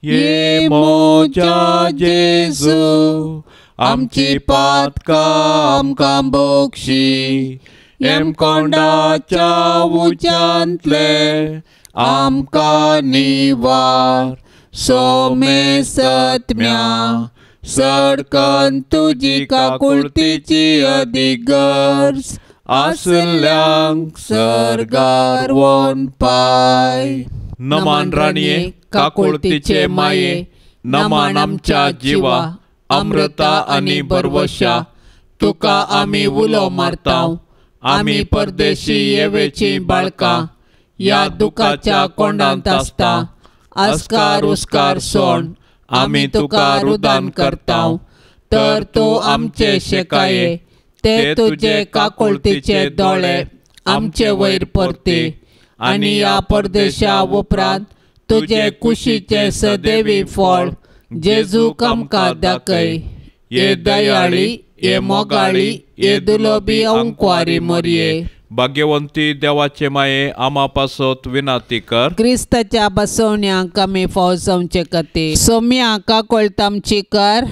ये मोजा जेजू आमची पातकां आमकां बोक्षी हेमकोंडाच्या उज्यांतले आमकां निवार सोमे सत्म्या सडकन तुजी काकुळतीची अदीक गरज आसल्यांक सर्गार वोन पाय. नमान राणये काकुळतीचे माये नमान आमच्या जिवा अमृता आनी बरवशा तुका आमी उलो मारता आमी परदेशी येवेची बाळकां ह्या दुखाच्या कोंडांत आसता आस्कार उस्कार सोण आमी तुका रुदान करता तर तूं आमचे शेकाये ते तुजे काकुळतीचे दोळे आमचे वयर परते आनी ह्या परदेशा उपरांत तुजे कुशीचे सदैवी फळ जेजूक आमकां दाखय. हे दयाळी हे मोगाळी हे दुलोबी अंकवारी मरये. भाग्यवंती देवाचे माये आमा पासत विनंती कर. क्रिस्ताच्या बसवण्यांक आमी फाव जावचे खातीर सोम्या काकुळतामची कर.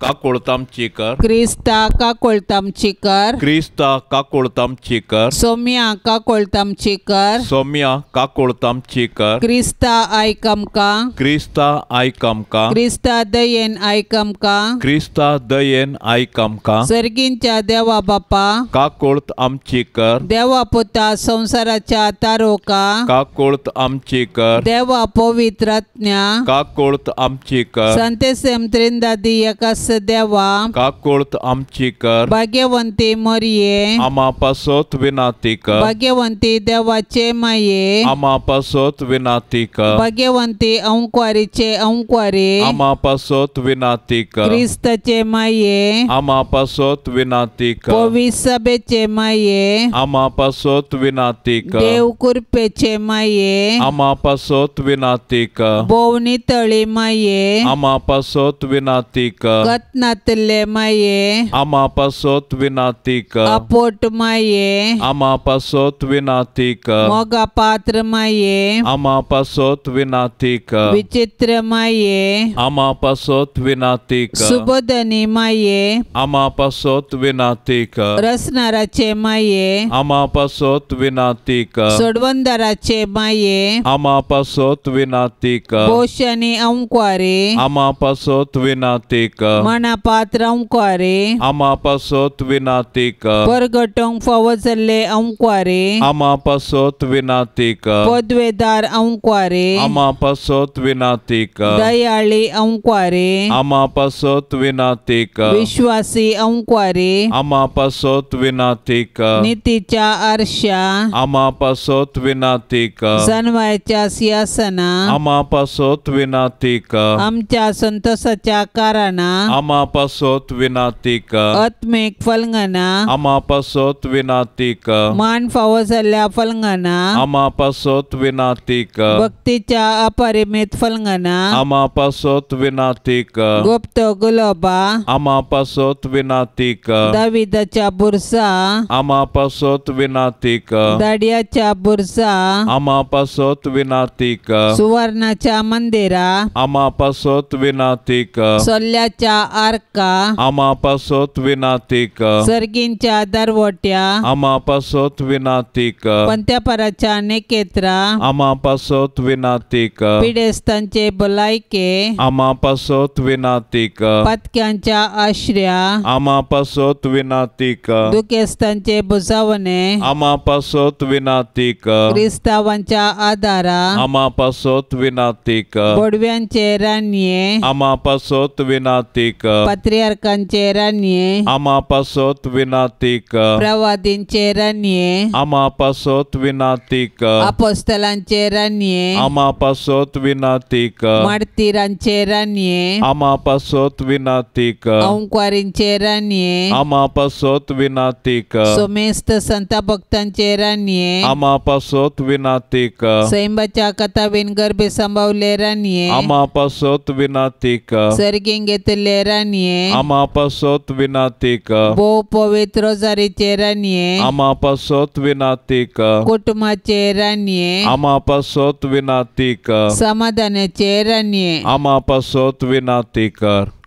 काकुळतामची कर. क्रिस्ता काकुळतामची कर. क्रिस्ता काकुळतामची कर. सोम्या काकुळतामची कर. सोम्या काकुळतामची कर. क्रिस्ता आयक आमकां. क्रिस्ता आयक आमकां. क्रिस्ता दयेन आयक आमकां. क्रिस्ता दयेन आयक आमकां. सर्गींच्या देवा बापा काकुळत आमची कर. देवा पुता संवसाराच्या तारोका काकुळत आमची कर. देवा पवित्र आत्म्या काकुळत आमची कर. संतेसेम त्रिंदादी एका देवा काकुळत आमची कर. भाग्यवंती मरिये आमा पासत विनंती कर. भाग्यवंती देवाचे माये आमा पासत विनंती कर. भाग्यवंती अंकवारीचे अंकवारी आमा पासत विनंती कर. क्रिस्ताचे माये आमा पासत विनंती कर. पवित्र सभेचे माये आमा पासत विनंती कर. देव कृपेचे माये आमा पासत विनंती कर. भोवनी तळी माये आमा पासत विनंती कर. कतनातले माये आमा पासत विनंती कर. अपोट माये आमा पासत विनंती कर. मोगा पात्र माये आमा पासत विनंती कर. विचित्र माये आमा पासत विनंती कर. सुबोधनी माये आमा पासत विनंती कर. रसनाराचे माये आमा पासत विनंती कर. सोडवंदाराचे माये आमा पासत विनंती कर. बोशनी अंकवारी आमा पासत विनंती कर. मना पात्र अंकवारी आमा पासत विनंती कर. परगटोंक फावो जाल्ले अंकवारी आमा पासत विनंती कर. पदवेदार अंकवारी आमा पासत विनंती कर. दयाळी अंकवारी आमा पासत विनंती कर. विश्वासी अंकवारी आमा पासत विनंती कर. नितीच्या आरशा आमा पासत विनंती कर. जनवायच्या सिंहासना आमा पासत विनंती कर. आमच्या संतोषाच्या कारणा आमा पासत विनंती कर. आत्मीक फलंगना आमा पासत विनंती कर. मान फावो जाल्ल्या फलंगना आमा पासत विनंती कर. भक्तीच्या अपरिमित फलंगना आमा पासत विनंती कर. गुप्त गुलोबा आमा पासत विनंती कर. दाविदाच्या बुरसा आमा पासत विनंती कर. दाडियाच्या बुरसा आमा पासत विनंती कर. सुवर्णाच्या मंदिरा आमा पासत विनंती कर. सोल्ल्याच्या आर्का आमा पासत विनाती कर। सर्गींच्या दरवट्या आमा पासत विनाती कर। पंत्यापराच्या नेकेत्रा आमा पासत विनाती कर। पिडेस्तांचे भलायके आमा पासत विनाती कर। पातक्यांच्या आश्र्या आमा पासत विनाती कर। दुखेस्तांचे बुजावणे आमा पासत विनाती कर। क्रिस्तावांच्या आदारा आमा पासत विनाती कर। बोडव्यांचे रानये आमा पासत विनाती कर। पात्रियार्कांचे रानये आमा पासत विनाती कर। प्रवादींचे रानये आमा पासत विनाती कर। अपोस्तलांचे रानये आमा पासत विनाती कर। मार्तीरांचे रानये आमा पासत विनाती कर। अंकुआरींचे रानये आमा पासत विनाती कर। सोमेस्त संता भक्तांचे रानये आमा पासत विनाती कर। सैंबाच्या कथावीन गर्भे सांभावले रानये आमा पासत विनाती कर। सर्गीं घेतले रानये आमा पासत विनाती कर। भोव पवित्र रोजारीचे रानये आमा पासत विनाती कर। कुटुंबाचे रानये आमा पासत विनाती कर। समाधानाचे रानये आमा पासत विनाती कर।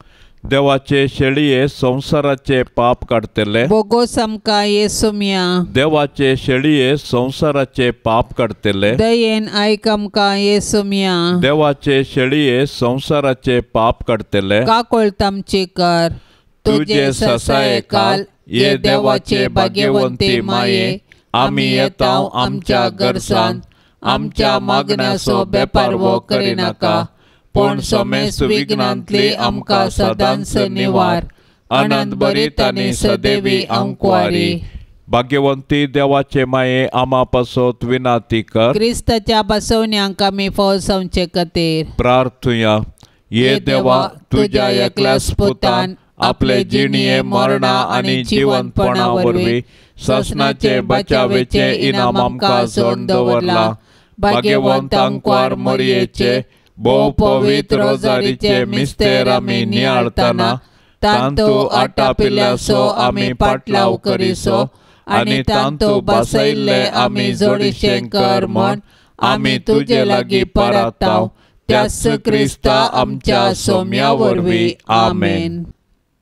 देवाचे शेळये संवसाराचे पाप काडटले बोगोस आमकां येसुम्या देवाचे शेळये संवसाराचे पाप काडटले दयेन आयक आमकां येसुम्या देवाचे शेळये संवसाराचे पाप काडटले काकोळत आमची कर। तुजे ससायकाल ये देवाचे भाग्यवंती माये आमी येता आमच्या गरजान आमच्या मागण्याचो बेपारवो करिनाका पूण समेस्त विघ्नांतली आमकां सदांच निवार। आनंद भरीत आनी सदैवी अंकुआरी। भाग्यवंती देवाचे माये आमा पासत विनाती कर। क्रिस्ताच्या बसवण्यांक आमी फौज जावचे खातीर प्रार्थुया। ये देवा तुज्या एकल्याच पुतान आपले जिणये मरणा आनी जिवंतपणा वरवीं ससनाचे बचावेचे इनाम आमकां जोडून दवरला। भाग्यवंत अंकुआर मरयेचे भोव पवित्र रोजारीचे मिस्तेर आमी नियाळतना तांतू आटापिल्ल्याचो आमी पाटलाव करिसो आनी तांतू बसयल्ले आमी जोडीशें कर म्हण आमी तुजे लागीं परताव त्याच क्रिस्ता आमच्या सोम्या वरवीं आमेन।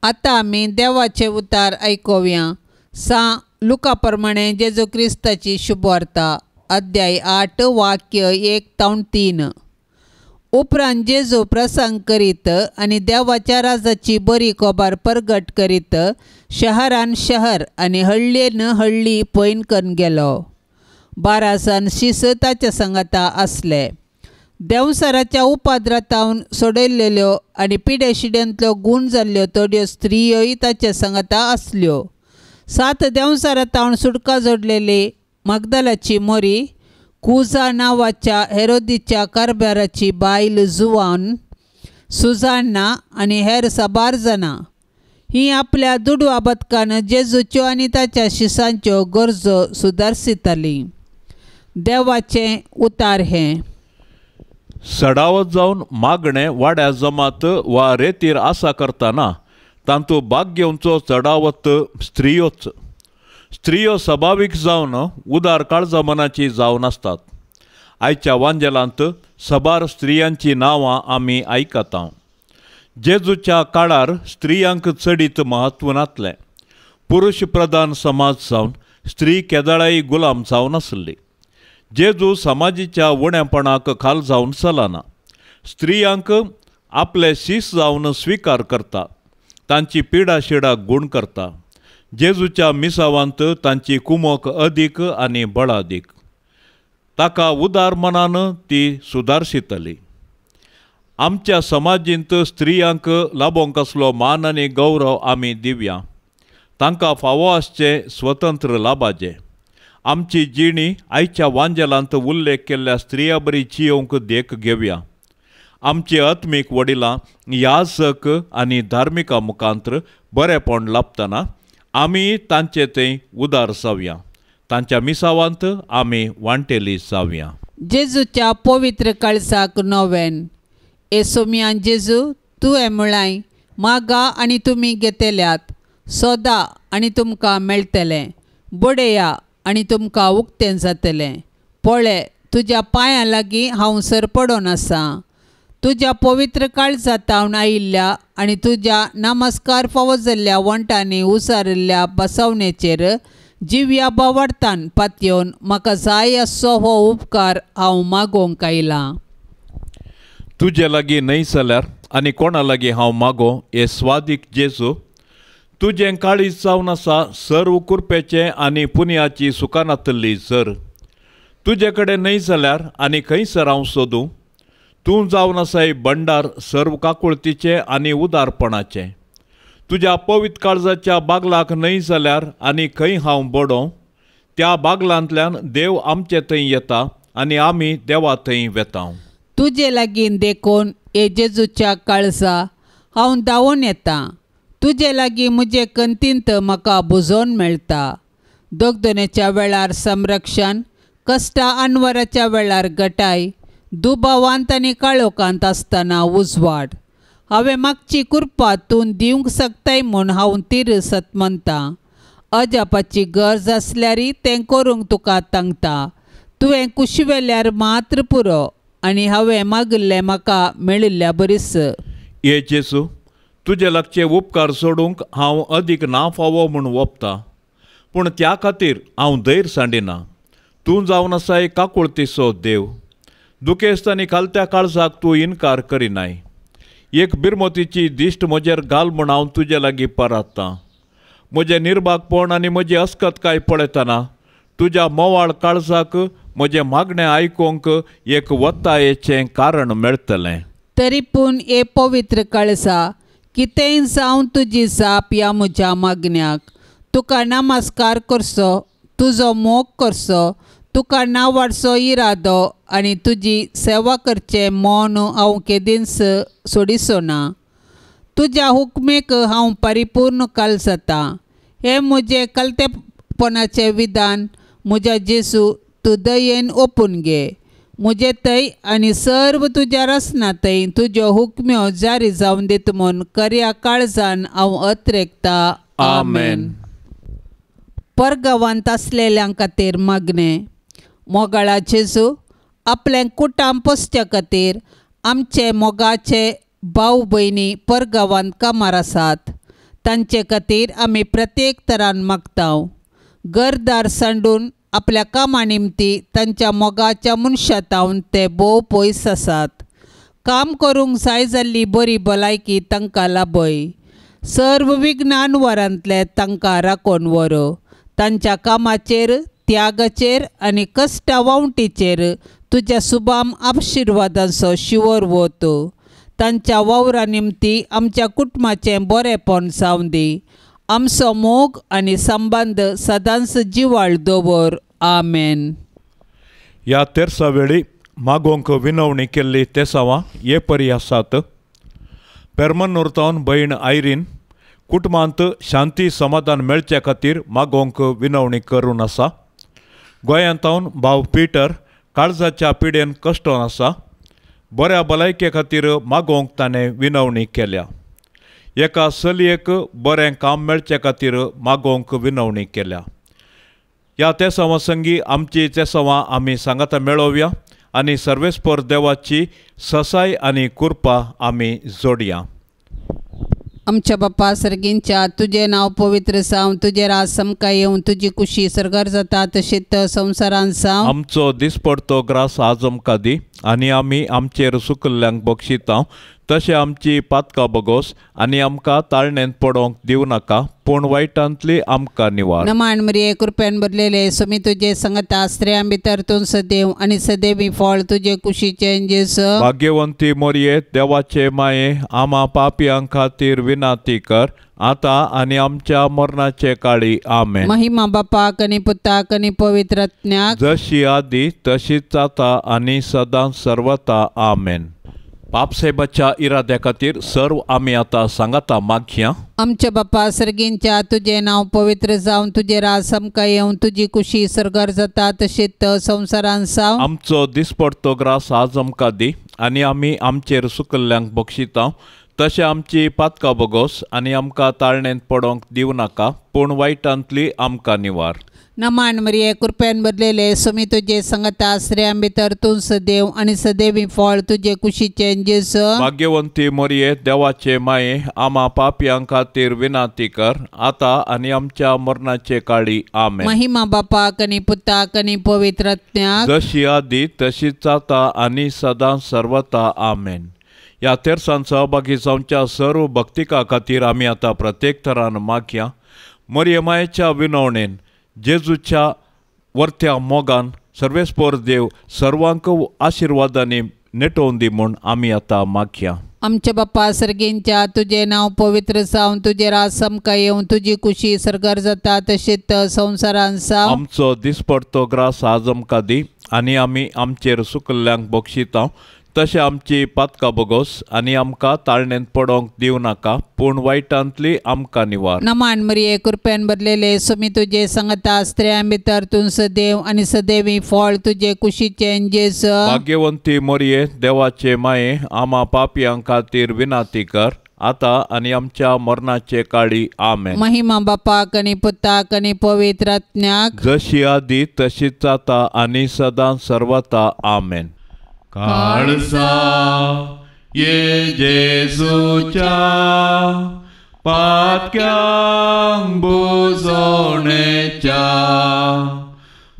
आतां आमी देवाचे उतार आयकुया। सा लुका प्रमाणे जेजू क्रिस्ताची शुभवार्ता अध्याय 8 वाक्य 1 ते 3। उपरांत जेजू प्रसंग करीत आनी देवाच्या राजाची बरी खबर परगट करीत शहरान शहर आनी हळ्ळेन हळ्ळी पयण करून गेलो। 12 जाण शिस ताच्या सांगाता आसले। देंवसाराच्या उपाद्रातावन सोडयल्ल्यो आनी पिडेशिड्यांतल्यो गूण जाल्ल्यो थोड्यो स्त्रियोय ताच्या सांगाता आसल्यो। 7 देंवसारातावन सुटका जोडलेली मगदलाची मोरी कुजा नांवाच्या हेरोदीच्या कारभाराची बायल जुवान सुजान्ना आनी हेर साबार जाणां ही आपल्या दुडवा बदकान जेजूच्यो आनी ताच्या शिसांच्यो गरजो सुदारसिताली। देवाचें उतार हें। सडावत जावन मागणें वाड्या जमात वा रेतीर आसा करतना तांतू भाग घेवचो चडावत स्त्रियोच। स्त्रियो सभावीक जावन उदार काळजा मनाची जावन आसतात। आयच्या वांजेलांत सबार स्त्रियांची नांवां आमी आयकता। जेजूच्या काळार स्त्रियांक चडीत म्हत्व नासलें। पुरुश प्रधान समाज जावन स्त्री केदळाय गुलाम जावन आसली। जेजू समाजीच्या उणेपणाक खाल जावन चलना। स्त्रियांक आपले शीस जावन स्विकार करता, तांची पिडा शिडा गूण करता। जेजूच्या मिसावांत तांची कुमक अदीक आनी बळादीक। ताका उदार मनान ती सुदारशितली। आमच्या समाजींत स्त्रियांक लाबोंक आसलो मान आनी गौरव आमी दिवया। तांकां फावो आसचें स्वतंत्र लाबाचें। आमची जिणी आयच्या वांजेलांत उल्लेख केल्ल्या स्त्रियां बरी जियोवंक देख घेवया। आमची आत्मीक वडिलां याजक आनी धार्मिका मुखांत्र बरेपण लाबतना आमी तांचे थंय उदार जावया। तांच्या मिसावांत आमी वांटेली जावया। जेजूच्या पवित्र काळजाक नोवेन। येसोमियान जेजू तुवें म्हळाय मागा आनी तुमी घेतल्यात, सोदा आनी तुमकां मेळटलें, बडया आनी तुमकां उक्तें जातलें। पळय तुज्या पांयां लागीं हांव सरपडोन आसा। तुज्या पवित्र काळजातावन आयिल्ल्या आनी तुज्या नमस्कार फावो जाल्ल्या वंटांनी उसारिल्ल्या बसवणेचेर जिव्या बावडतान पातयेवन म्हाका जाय आसचो हो उपकार हांव मागोवंक आयलां. तुजे लागीं न्हय जाल्यार आनी कोणा लागीं हांव मागो हे स्वादीक जेजू, तुजें काळीज जावन आसा सर्व कुरपेचें आनी पुनयाची सुखानातल्ली सर. तुजे कडेन न्हय जाल्यार आनी खंयसर हांव सोदूं? तूं जावन आसाय भंडार सर्व काकुळतीचें आनी उदारपणाचें. तुज्या पवित्र काळजाच्या बागलाक न्हय जाल्यार आनी खंय हांव बडोवं? त्या बागलांतल्यान देव आमचे थंय येता आनी आमी देवा थंय वेता. तुजे लागीं देखून हे जेजूच्या काळजा हांव धांवून येता. तुजे लागीं म्हजे कंतींत म्हाका बुजोवन मेळटा. दगदनेच्या वेळार संरक्षण, कश्टा अनवराच्या वेळार गटाय, दुबावांत आनी काळोखांत आसतना उजवाड. हांवें मागची कृपा तूं दिवंक शकताय म्हूण हांव तिरसत म्हणटा. अजापाची गरज आसल्यारय तें करूंक तुका तांकता. तुवें कुशिवेल्यार मात्र पुरो आनी हांवें मागिल्लें म्हाका मेळिल्ल्या बरीच. हे जेजू, तुजे लागचे उपकार सोडूंक हांव अदीक ना फावो म्हूण वपता, पूण त्या खातीर हांव धैर्य सांडिना. तूं जावन आसाय काकुळतीचो देव, दुखेस्त आनी खालत्या काळजाक तूं इनकार करिनाय. एक बिरमतीची दिश्ट म्हजेर घाल म्हूण हांव तुजे लागीं परात्तां. म्हजें निर्भागपण आनी म्हजी अस्कतकाय पळयतना तुज्या मोवाळ काळजाक म्हजें मागणें आयकूंक एक वत्तायेचें कारण मेळटलें. तरी पूण हे पवित्र काळजा, कितेंय जावन तुजी जाप ह्या म्हज्या मागण्याक. तुका नमस्कार करचो, तुजो मोग करचो, तुका नावाडचो इरादो आनी तुजी सेवा करचें मन हांव केदींच सोडिचो ना. तुज्या हुकमेक हांव परिपूर्ण काल जाता. हें म्हजें कलतेपणाचें विधान म्हज्या जेजू, तूं दयेन ओपून घे. म्हजे थंय आनी सर्व तुज्या रसना थंय तुज्यो हुकम्यो जारी जावन दित म्हूण खऱ्या काळजान हांव अत्रेकता. आमेन. परगांवांत आसलेल्यां खातीर मागणें. मोगाळा जेजू, आपलें कुटाम पोसच्या खातीर आमचे मोगाचे भाव भयणी परगांवांत कामार आसात. तांचे खातीर आमी प्रत्येक तरान मागता. घरदार सांडून आपल्या कामा निमती तांच्या मोगाच्या मनशातावन ते भोव पयस आसात. काम करूंक जाय जाल्ली बरी भलायकी तांकां लाभय. सर्व विज्ञान वरांतले तांकां राखून व्हर. तांच्या कामाचेर, त्यागाचेर आनी कश्टा वावटीचेर तुज्या सुबाम आशिर्वादांचो शिवर वत. तांच्या वावरा निमती आमच्या कुटुंबाचें बरेंपण जावं दी. आमचो मोग आनी संबंद सदांच जिवाळ दवर. आमेन. ह्या तेरसा वेळी मागोवंक विनवणी केल्ली तेसावां हे परी आसात. पेरमन्नूर भयण आयरीन कुटुंबांत शांती समाधान मेळचे खातीर मागोवंक विनवणी करून आसा. गोंयांतावन भाव पीटर काळजाच्या पिडेन कश्टोन आसा. बऱ्या भलायके खातीर मागोवंक ताणें विनवणी केल्या. एका चलयेक बरें काम मेळचे खातीर मागोवंक विनवणी केल्या. ह्या तेसांवां संगी आमची तेसांवां आमी सांगाता मेळोवया आनी सर्वेस्पर देवाची ससाय आनी कृपा आमी जोडया. आमच्या बापा सर्गींच्या, तुजें नांव पवित्र जावं, तुजें राज समकाय येवं, तुजी कुशी सर्गार जाता तशीच संवसारांत जावं. आमचो दिसपडतो ग्रास आज आमकां दी आनी आमी आमचेर सुकल्ल्यांक बक्षिता तशें आमची पातकां बगोस आनी आमकां ताळणेंत पडोवंक दिवं नाका, पूण वायटांतली आमकां निवार. नमान मरिये, कृपेन भरलेले, स्वामी तुजे संगता, स्त्रियां भितर तूं सदैव आनी सदैवी फळ तुजे कुशीचें जेजू. भाग्यवंती मोरये, देवाचे माये, आमा पापयां खातीर विनाती कर आता आनी आमच्या मरणाचे काळी. आमेन. महिमा बापाक आनी पुताक आनी पवित्र आत्म्याक, जशी आदी तशीच जाता आनी सदां सर्वता. आमेन. बापसाहेबाच्या इराद्या खातीर सर्व आमी आतां सांगाता मागया. आमच्या बापा सर्गींच्या, तुजें नांव पवित्र जावं, तुजें राज आमकां येवं, तुजी कुशी सर्गार जाता तशीच संवसारांत जावं. आमचो दिसपडतो ग्रास आज आमकां दी आनी आमी आमचेर सुकल्ल्यांक बक्षिता तशें आमची पातकां बोगोस आनी आमकां ताळणेंत पडोंक दिवं नाका, पूण वायटांतली आमकां निवार. नमान मरिये, कृपेन भरलेले, स्वामी तुजे संगता, स्त्रियां भितर तूं सदैव आनी सदैवी फळ तुजे कुशीचें जेजू. भाग्यवंती मरिये, देवाचे माये, आमा पापयां खातीर विनंती कर, आतां आनी आमच्या मरणाचे काळी. आमेन. महिमा बापाक आनी पुताक आनी पवित्र आत्म्याक, जशी आदी तशीच आतां आनी सदां सर्वता. आमेन. ह्या तेरसान सहभागी जावच्या सर्व भक्तिका खातीर आमी आतां प्रत्येक तरान मागया. मरिये मायेच्या विनवणेन, जेजूच्या वर्त्या मोगान सर्वेस्पोर देव सर्वांक आशिर्वादांनी नेटोवन दी म्हूण आमी आतां मागया. आमच्या बाप्पा सर्गींच्या, तुजें नांव पवित्र जावं, तुजें राज आमकां येवं, तुजी कुशी सर्गार जाता तशीच संवसारांत जावं. आमचो दिसपडतो ग्रास आज आमकां दी आनी आमी आमचेर सुकल्ल्यांक बक्षिता तशें आमची पातकां बोगोस आनी आमकां ताळणेंत पडोंक दिवं नाका, पूण वायटांतली आमकां निवार. नमान मरिये, कृपेन भरलेले, स्वामी तुजे संगता, स्त्रियां भितर तूं सदैव आनी सदैवी फळ तुजे कुशीचें जेजू. भाग्यवंती मरिये, देवाचे माये, आमा पापयां खातीर विनंती कर, आतां आनी आमच्या मरणाचे काळी. आमेन. महिमा बापाक आनी पुताक आनी पवित्र आत्म्याक, जशी आदी तशीच आतां आनी सदां सर्वता. आमेन. काळसा ये जेजूच्या पातक्यांक बुजोवणेच्या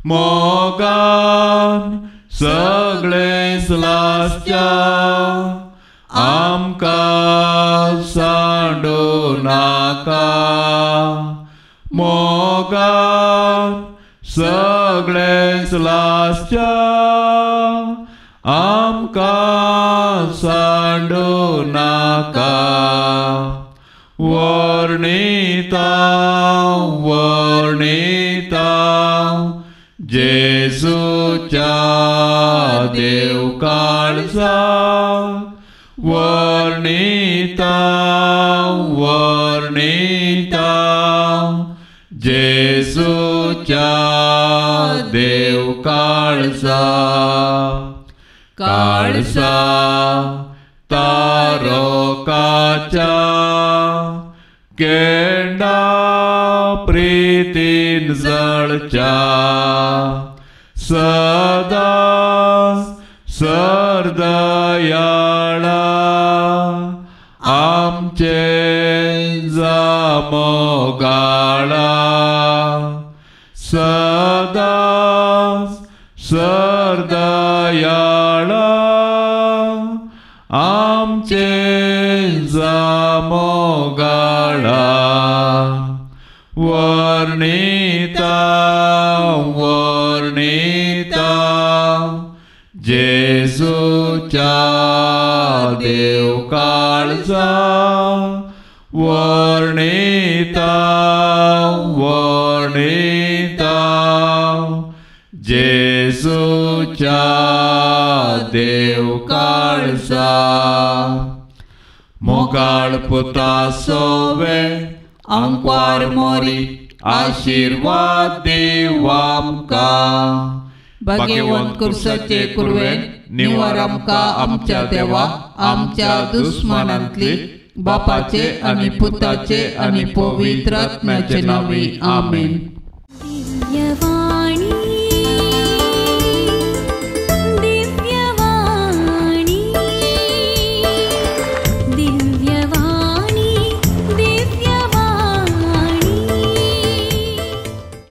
मोगान सगळेंच लासच्या आमकां सांडू नाका, मोगान सगळेंच लासच्या आमकां सांडू नाका. वर्णिता वर्णिता जेजूच्या देव काळजा, वर्णिता वर्णिता जेजूच्या देव काळजा. काळसा तारकाच्या केंडा प्रीतीन जळच्या सदा सरदयाळा आमचे जामोगाळा, सदा सरदयाळा आमचे जामोगाळा. वर्णिता वर्णिता जेजूच्या देव काळजा, वर्णिता वर्णिता जेजूच्या देव काळजा. मोगाळ पुता सोवे आंकवार मोरी, आशिर्वाद देव आमकां. भाग्यवंत कुर्साचे कुरवेन निवार आमकां आमच्या देवा, आमच्या दुस्मानांतली, बापाचे आनी पुताचे आनी पवित्र आत्म्याचे नांवी. आमेन.